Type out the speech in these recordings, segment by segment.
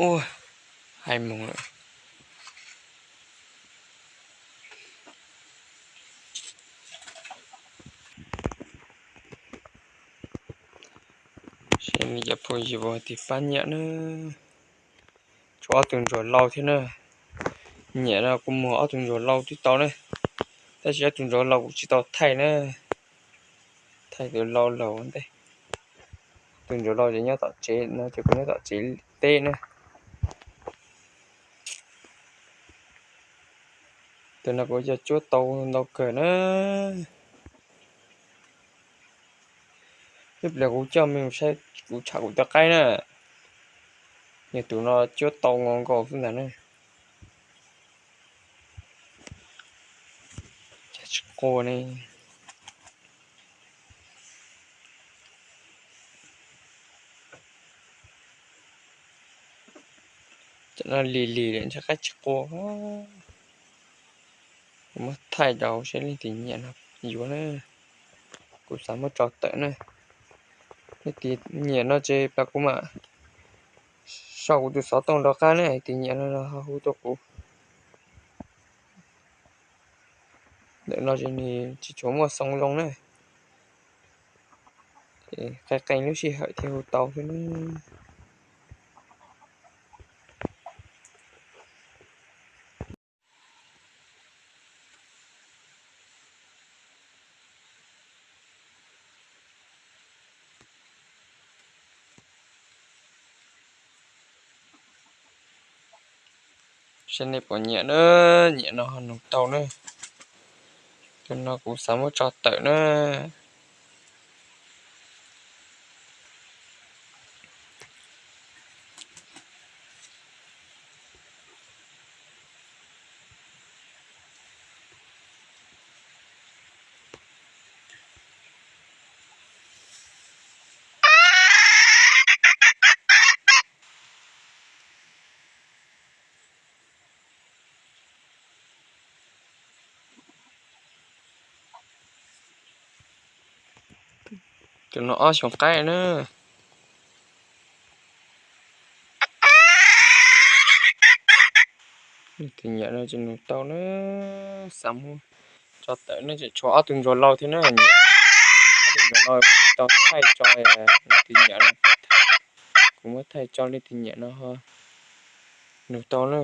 Ua, hais mus lawm. Seb nws cov phooj ywg puas tiv pab nyiam na. Tshuav ob tug ntsuag lau thiab na. Nyiam no kuv muag ob tug ntsuag lau twb tau na, tab sis ob tug ntsuag lau kuv tsis tau thaij na. Thaij tus lau laus ntej. Tus ntsuag lau ces nyob tom tsev no ces kuv nyob tom tsev teb na. Tus no kuv coj cuab tau ntau kawg na. Ib pliag kuv coj me saib kuv tsham kuv tej qaib na. Yog tus no cuab tau nkaus nkaus xwb ntag na. Cas tsis qua ne. Cov no lig lig lawm ntshe qaib tsis qua. Kuv muab thaij rau seb leej twg nyiam no yuav na. Kuv xav muab tso tawm na. Leej twg nyiam no ces pab kuv mam sau kuv tus xov tooj rov qab ne, leej twg nyiam no ho hu rau kuv. Ntawm no ces nws tsis tshua muaj xoo zoo na. Qee qee lub sij hawm thiaj hu tau xwb na. Seb nej puas nyiam na, nyiam no ho nug tau na. Tus no kuv xav muab tso tawm na. Tus no ob xyoos qaib na. Leej twg nyiam no ces nug tau na, xav muab tso tawm na, tseem tshuav ob tug ntsuag lau thiab na. Ob tug ntsuag lau kuv tsis tau thaij tso, leej twg nyiam no kuv muab thaij tso, leej twg nyiam no ho nug tau na.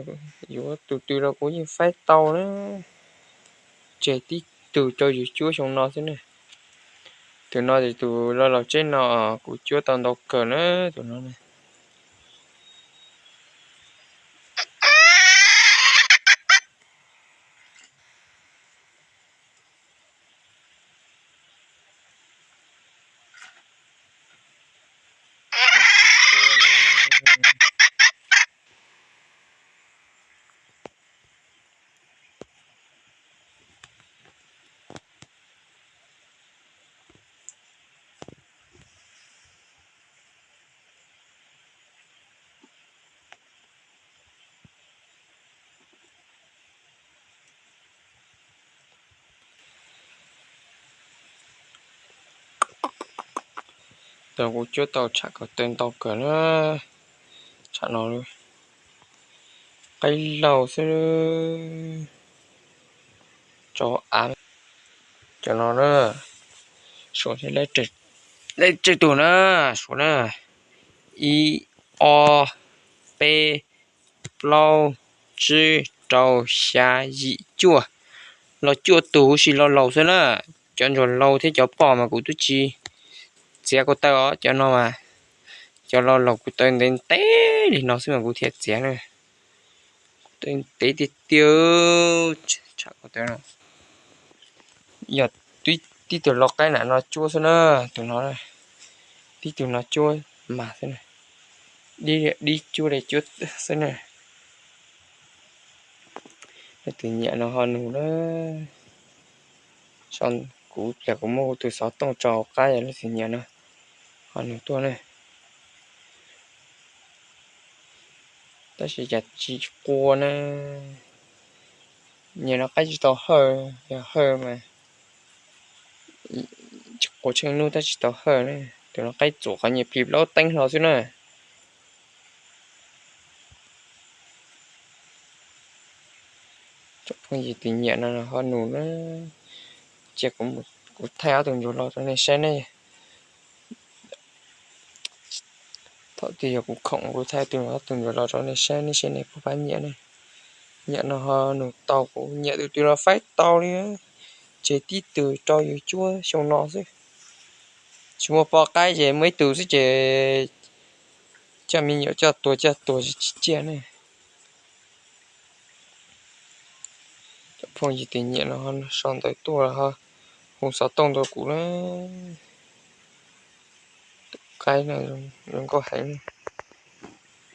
Yuav tus twg los kuv yeej faib tau na. Tseg tib tug rau yus cuab xyoo no xwb na. Tus no ces tus laus laus tsheb no kuv cuab tau ntau kawg na, tus no na. Tus kuv cuab tau tsham ko taw ntau kawg na, tsham no qaib laus xwb. Tso av, cov no na, suav thiab, leej twg tug na, suav na, ib, ob, peb, plaub, tsib, rau, xya, yim, cuaj. Los cuaj tus huv si los laus xwb na. Cov ntsuag laus thiab cov poj mas kuv twb tsis txiav ko taw os, cov no mas cov los laus kuv taw ntev ntev li no xwb mas kuv thiaj txiav na. Kuv taw ntev tiag tiag, tsham ko taw no. Yog tib tug lau qaib nam no cuab xwb na, tus no, tib tug no cuab mas xwb na, dib cuab li cuab xwb na. Leej twg nyiam no ho nug na. Kuv pliag kuv muab kuv tus xov tooj tso hauv qab, yog leej twg nyiam no ho nug tuaj na. Tab sis cas tsis qua na. Nyiam no qaib tsis tau hawj, yog hawj mas tsis qua tsheej nub tab tsis tau hawj na. Tus no qaib txuam qhov nyias plig plaub teeb hlo xwb na. Phooj ywg tus nyiam no ho nug na, cia kuv thaij ob tug ntsuag los rau nej saib ne. Thaum twg yog kuv khoom kuv thaij tus ob tug ntsuag los rau nej saib, nej saib nej puas pab nyiam ne. Nyiam no ho nug tau, kuv nyiam tus twg los faib tau li. Tseg tib tug rau yus cuab xyoo no xwb. Tsis muaj poj qaib ces muaj ib tug xwb ces coj me nyuam coj tuag coj tuag tsis ciaj ne. Cov phooj ywg tus nyiam no sau ntawv tuaj ho hu xov tooj rau kuv na. Tus qaib no zoo nkauj heev,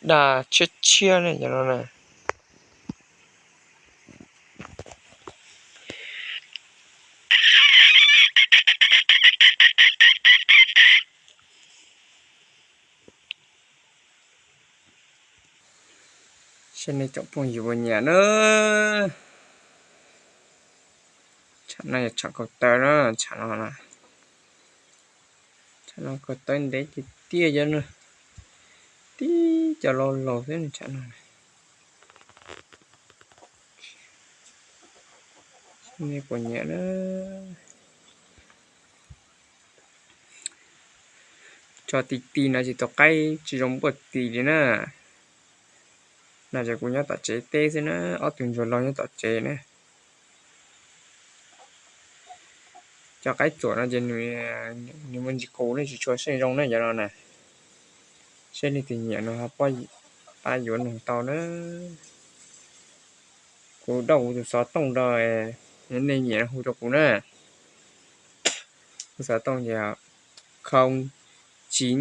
daj tshiab tshiab ne cov no na. Saib nej cov phooj ywg puas nyiam na. Tsam no yog tsam kaum tawm na, tsam no, tsam no kaum tawm ntev tiag tiag cov no, tib co laus laus xwb tsam no. Nej puas nyiam na. Tso ti ti no ces tus qaib tsis zoo npuaj ti li na. No ces kuv nyob tom tsev teb xwb na, ob tug ntsuag laus nyob tom tsev na. Cov qaib txuam no ces nws muaj ntsis qus ne, tsis tshua seej zoo ne cov no na. Saib leej twg nyiam no ho pab yuav nug tau na. Kuv dauj kuv tus xov tooj rau, nej nyiam hu rau kuv na. Kuv xov tooj ces không chín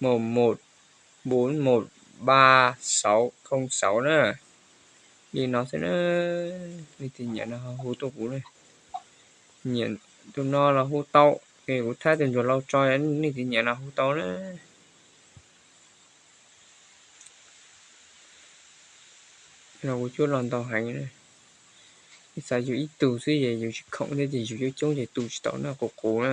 một một bốn một ba sáu không sáu na. Li no xwb na, leej twg nyiam no hu tuaj kuv na. Nyiam tus no los hu tau, kuv thaij tus ntsuag laus tso, leej twg nyiam no hu tau na. Los kuv cuab los ntau heev, ib xav yug ib tug xwb es yus tsis khoom thiab ces yus coob coob ces tu tsis tau na, qus qus na.